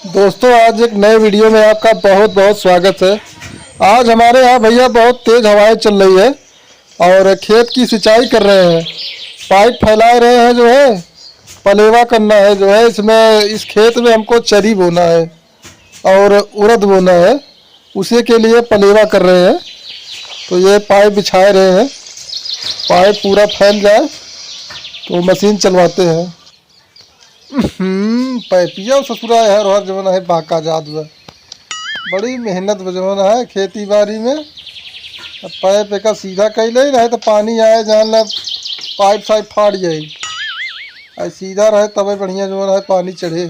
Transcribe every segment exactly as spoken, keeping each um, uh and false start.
दोस्तों, आज एक नए वीडियो में आपका बहुत बहुत स्वागत है। आज हमारे यहाँ भैया बहुत तेज हवाएं चल रही है और खेत की सिंचाई कर रहे हैं। पाइप फैला रहे हैं, जो है पलेवा करना है, जो है इसमें, इस खेत में हमको चरी बोना है और उड़द बोना है, उसी के लिए पलेवा कर रहे हैं। तो ये पाइप बिछा रहे हैं, पाइप पूरा फैल जाए तो मशीन चलवाते हैं। हम्म, पैपिया ससुरा है, हर जवन है बाका जात बा। बड़ी मेहनत बा जवन है खेती बाड़ी में। अब पाइप एका सीधा कइ ले, नहीं तो पानी आए जान ला पाइप साइप फाट जाई। आ सीधा रहे तबे बढ़िया जवन है पानी चढ़े।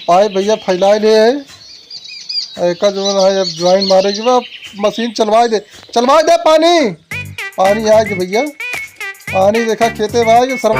पाइप भैया फैलाए ले है। एका जवन है अब ज्वाइन मारे के बा, मशीन चलवाए दे, चलवाए दे पानी। पानी आए के भैया, पानी देखा खेते में आए के सर।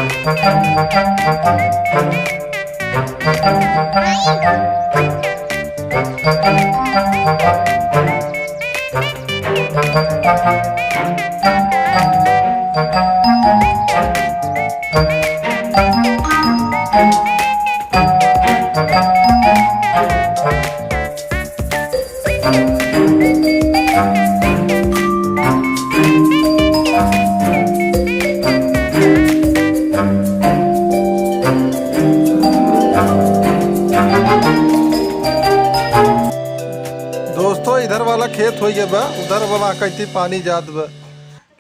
दोस्तों, इधर वाला खेत होइ गया बा, उधर वाला कैती पानी जात बा।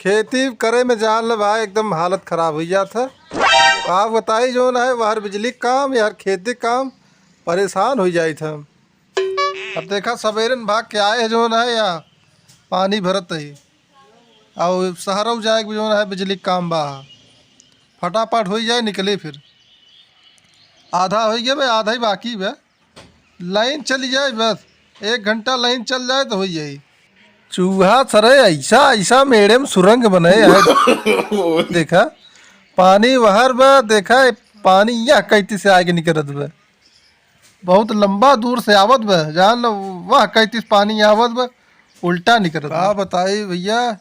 खेती करे में जान ले भाई, एकदम हालत खराब होइ जात है। का बताई, जौन है, बाहर बिजली क काम, यार खेती क काम, परेशान होइ जाइत है। अब देखा, सबेरे न भाग के आए हैं, जौन है, यहाँ पानी भरत ही। और शहरौ जाए के जौन है, बिजली क काम बा, फटाफट होइ जाए, निकले फिर। आधा होइ गया बे, आधा ही बाकी बे। लाइन चली जाए बस, एक घंटा लाइन चल जाए तो होइ जाई। चूहा सरे ऐसा, ऐसा मेड़े में सुरंग बने है। देखा, पानी वहर बा, देखा, पानी यह कैती से आगे निकलत बा। बहुत लंबा दूर से आवत बा, जान लो, वह कैती से पानी आवत बा, उल्टा निकलत बा। का बताई भैया,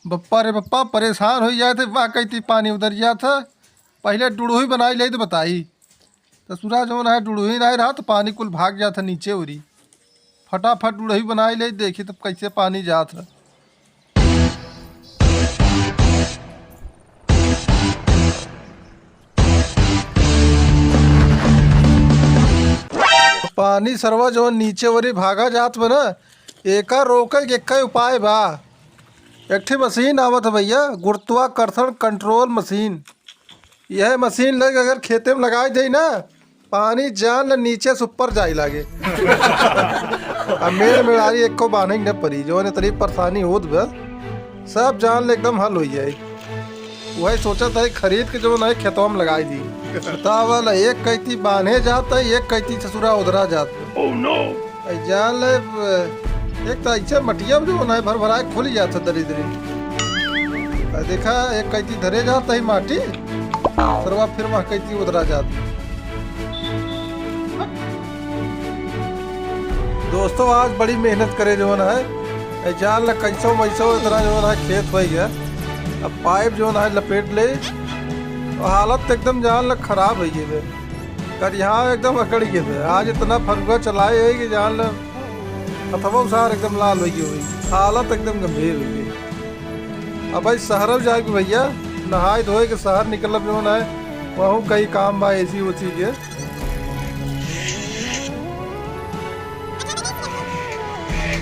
बप्पा रे बप्पा, परेशान होइ जात है, वह कैती पानी उधर जात है। पहिले डुड़ुही बनाई ले तो बताई। ससुरा जौन है, डुड़ुही नाहीं रहा तो पानी कुल भाग जात है नीचे ओरी। फटाफट डुड़ुही बनाई ले, देखी तब कैसे पानी जात है। पानी सरवा जौन नीचे ओरी भागा जात बा ना, एका रोके के एक्कै उपाय बा। एक ठे मशीन आवत है भैया, गुरुत्वाकर्षण कंट्रोल मशीन। यह मशीन लेके अगर खेते में लगाई दे ना, पानी जान ले नीचे से ऊपर जाए लागे। अब मेड़ मेड़ारी एको बान्हे न परी, जौन इतनी परेशानी होत बा, सब जान ले एकदम हल होइ जाए। वही सोचत है खरीद के जौन है खेतवा में लगाई दी। बतावा ला, एक कैती बान्हे जात है, एक कैती ससुरा उधरा जात है। Oh no! ऐ जान ले, एक तो ऐसे मटिया में जौन है भर भराए खुल जात है दरी दरी। आ देखा, एक कैती धरे जात है माटी, सरवा फिर वह कैती उधरा जात। दोस्तों, आज बड़ी मेहनत करे जौन है, ए जान ला कैसो वैसो इतना जौन है खेत होइ गया। अब पाइप जौन है लपेट ले, तो हालत एकदम जान ला खराब होइ गई बे। कर यहाँ एकदम अकड़ गए बे। आज इतना फरुआ चलाए है कि जान ला हथवा सार एकदम लाल होइ गई हुई, हालत एकदम गंभीर होइ गई। अब भाई शहर जाए के भैया, नहाए धोए के शहर निकलब जौन है, वहूँ कई काम बा एसी ओसी के।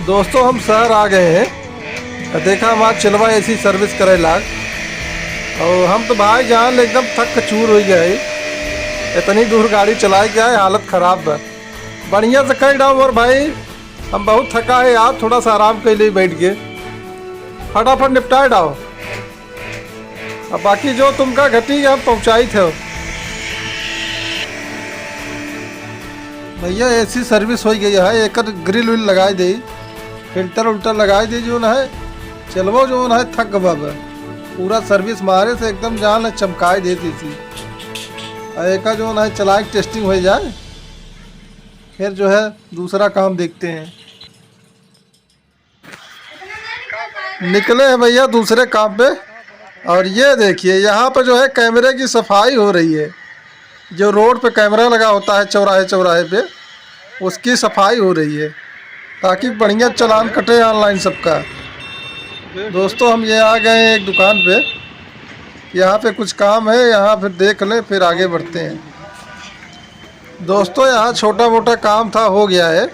दोस्तों, हम शहर आ गए हैं। देखा, हमार चेलवा एसी सर्विस करे लाग। और हम तो भाई जान ले एकदम थक चूर होइ गए है। इतनी दूर गाड़ी चलाए के आए, हालत खराब बा। बढ़िया से कई डाओ और भाई, हम बहुत थका है यार, थोड़ा सा आराम कर ले बैठ के, फटाफट निपटाए डाओ। अब बाकी जो तुमका घटी हम पहुँचाई थे। भैया एसी सर्विस होइ गई है, एकर ग्रिल विल लगाए दे, फिल्टर उल्टर लगाए दे, जौन है चेलवो जौन है थक गवा बा। पूरा सर्विस मारे से एकदम जान है चमकाए देती थी। और एका जौन है चलाए के टेस्टिंग होइ जाए, फिर जो है दूसरा काम देखते हैं। निकले हैं भैया दूसरे काम पे। और ये देखिए, यहाँ पे जो है कैमरे की सफाई हो रही है। जो रोड पे कैमरा लगा होता है चौराहे चौराहे पे, उसकी सफाई हो रही है, ताकि बढ़िया चालान कटे online सबका। दोस्तों, हम ये आ गए हैं एक दुकान पे, यहाँ पे कुछ काम है, यहाँ फिर देख लें, फिर आगे बढ़ते हैं। दोस्तों, यहाँ छोटा मोटा काम था, हो गया है।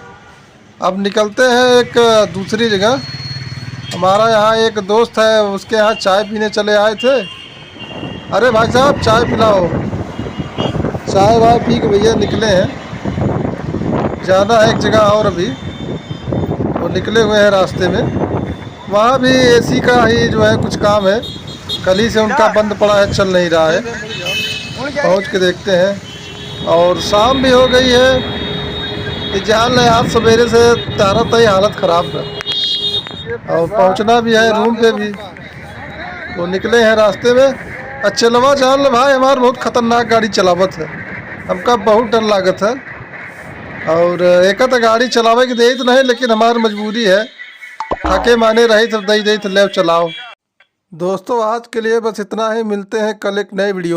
अब निकलते हैं एक दूसरी जगह। हमारा यहाँ एक दोस्त है, उसके यहाँ चाय पीने चले आए थे। अरे भाई साहब, चाय पिलाओ। चाय वाय पी के भैया निकले हैं, जाना है एक जगह और अभी, तो निकले हुए हैं रास्ते में। वहाँ भी AC का ही जो है कुछ काम है, कल ही से उनका बंद पड़ा है, चल नहीं रहा है। पहुँच के देखते हैं। और शाम भी हो गई है, ये जान ले, आज सवेरे से तारा तई हालत खराब है और पहुँचना भी है रूम पे भी। तो निकले हैं रास्ते में। आ चेलवा जान ले भाई, हमार बहुत खतरनाक गाड़ी चलावत है, हमका बहुत डर लागत है। और एका तो गाड़ी चलावे के देत नहीं, लेकिन हमार मजबूरी है, थके माने रही तो दई दई तो ले चलाओ। दोस्तों, आज के लिए बस इतना ही, मिलते हैं कल एक नए वीडियो में।